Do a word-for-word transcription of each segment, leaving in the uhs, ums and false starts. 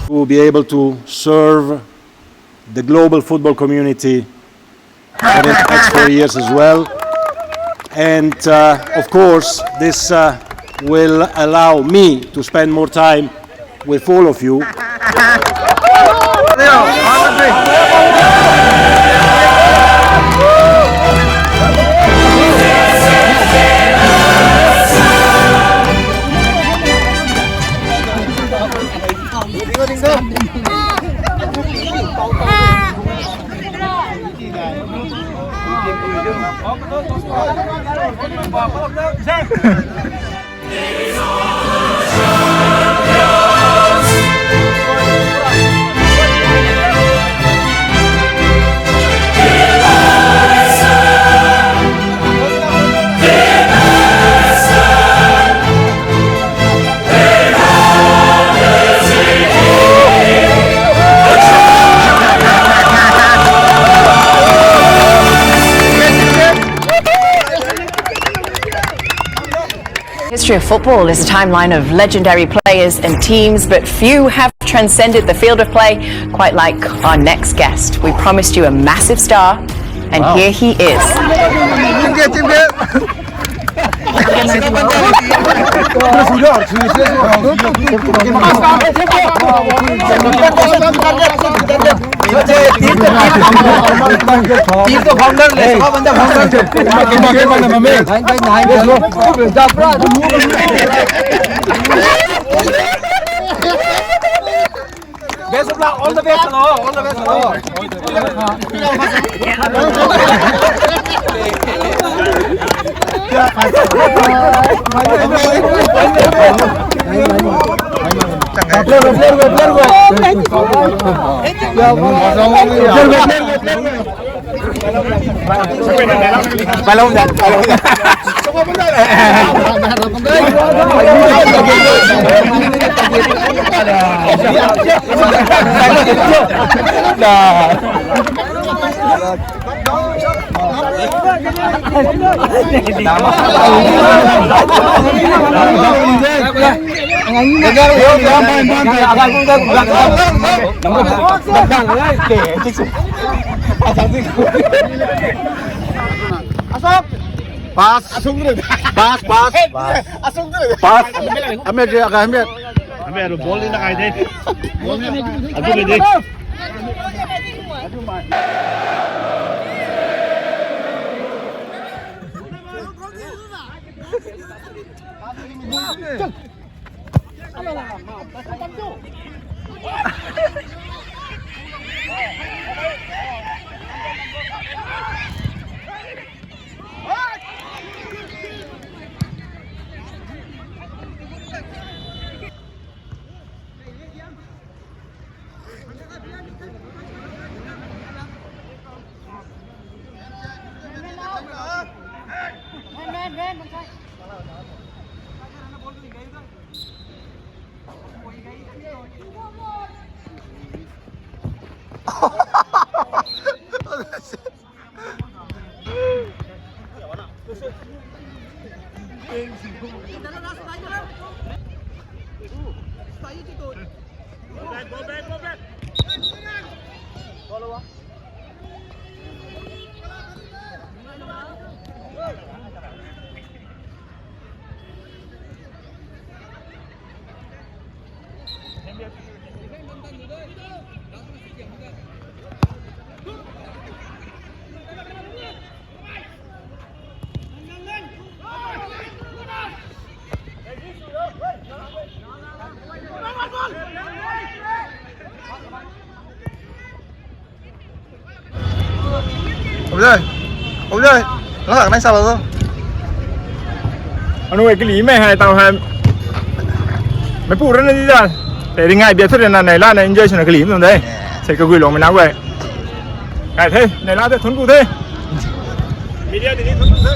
to be able to serve the global football community for the next four years as well. And, uh, of course, this, uh, will allow me to spend more time with all of you. History of football is a timeline of legendary players and teams, but few have transcended the field of play quite like our next guest. We promised you a massive star, and here he is. Team to founder le, sabab banda founder. Best of luck, all the best, hello, all the best, hello. Pass. Pass, pass. Pass. Ahmed, Ahmed. Ahmed, ball ni nakai de. Ball ni. Adu ni de. Ui, ui, lak nai sa lo. Anu e kali mei hai tau hai. Mei pu rana di da. Te ringai bia thu rana nai la na enjoy swna kali mei tuang de. Sei kagui lung mei na guay. Kai the, nai la the thun ku the. Media di ni thun ku the.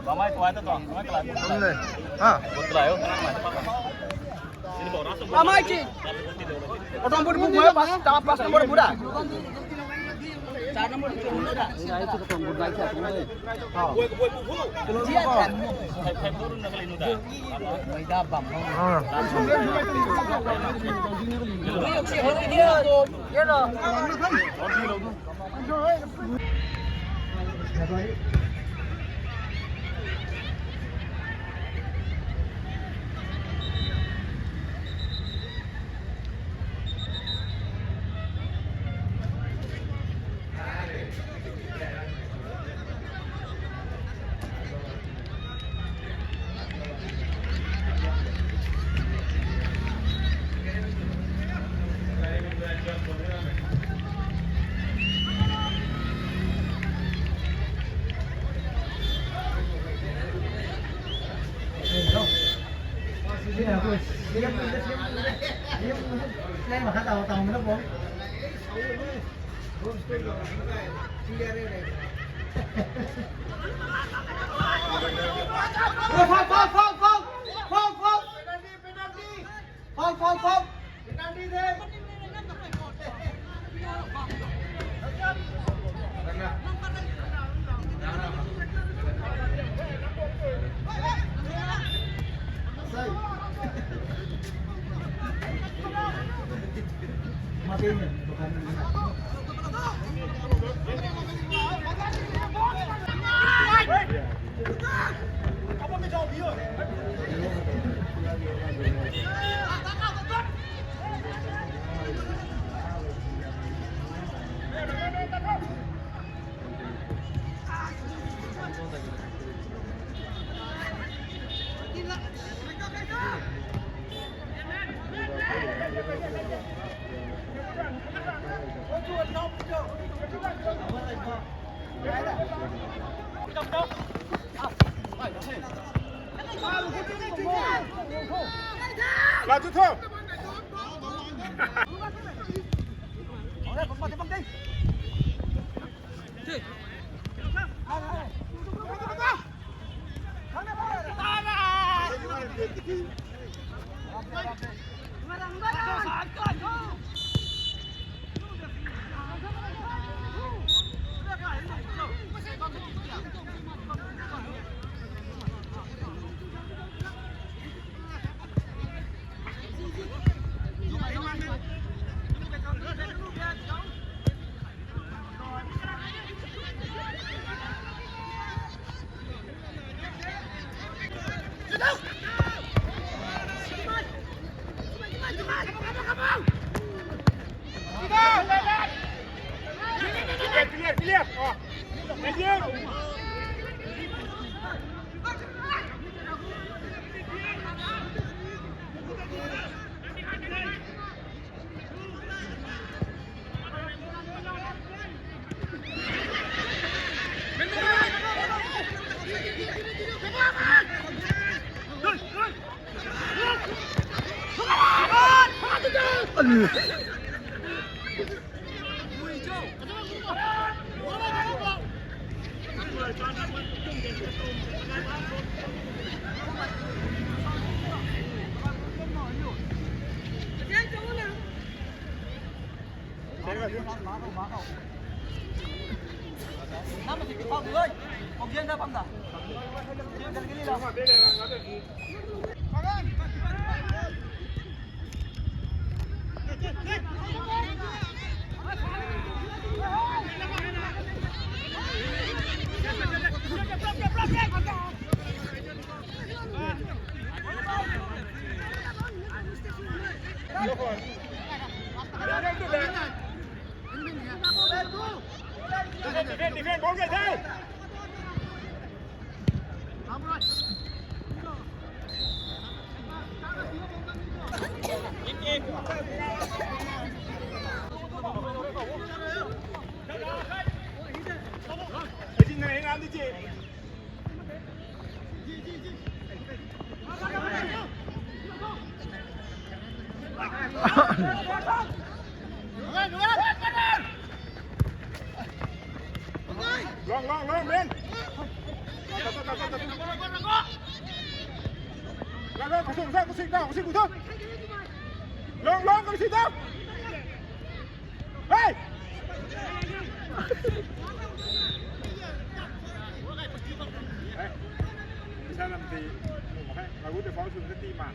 Bamai tuai ta tuang, bamai kalai. Bamai le. Ha. Bamai kalai o, kalai ta pa. Bamai ki. Auto number bu bu ya, pas, ta pas number bu da. Char number bu bu da. Foul, foul, foul, foul! Foul, foul, foul! Penalty, penalty! Foul, foul, foul! Penalty de! Sai. Laat u tho. Clear, clear, clear. Oh. Thank you. Defend, defend, ball ke the. Long, long, long, man. Long, long, kasing, kasing, kasing, kasing, kasing. Long, long, kasing, kasing. Hey! Hey! Isa lam ti, hey, lagu te pau sung sa ti ma.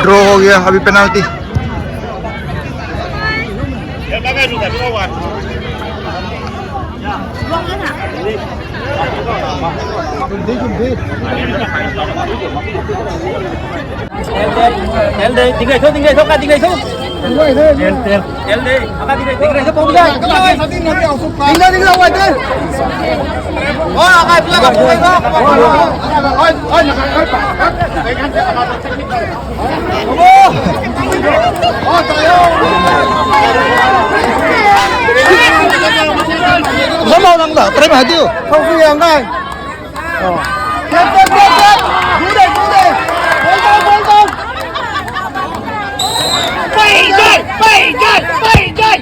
Draw ho gaya, abhi penalty. Tel de, tingkai tho, tingkai tho, ka tingkai tho. Tel, tel. Tel de, ka tingkai tho, tingkai tho, tingkai tho. Tingkai, tingkai, tingkai, tingkai. Oh, ka pula ka pula ka. Oi, oi, oi. Mama nang da, try ma diu. Kau ku yang dai. Oh. Get, get, get, get. Go there, go there. Ball down, ball down. Pei jai, pei jai, pei jai.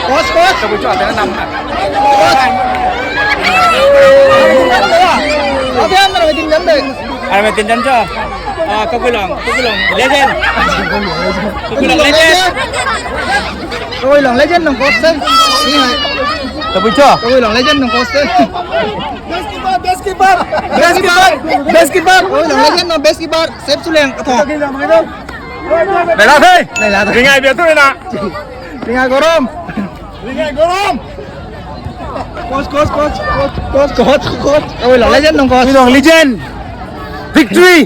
Coach, coach. Coach. Abian na meeting jam de. Ara meeting jam cha. Ah, Kaguilong, Kaguilong legend. Kaguilong legend. Kaguilong legend nang coach se. Kabui cho. Kaguilong legend nang coach se. Best keeper, best keeper. Best keeper, best keeper. Kaguilong legend nang best keeper. Save Suliang, kathong. Nei la the. Nei la the. Ringai bia tu na. Ringai Gorom. Ringai Gorom. Coach, coach, coach, coach, coach, coach, coach. Kaguilong legend nang coach. Kaguilong legend. Victory.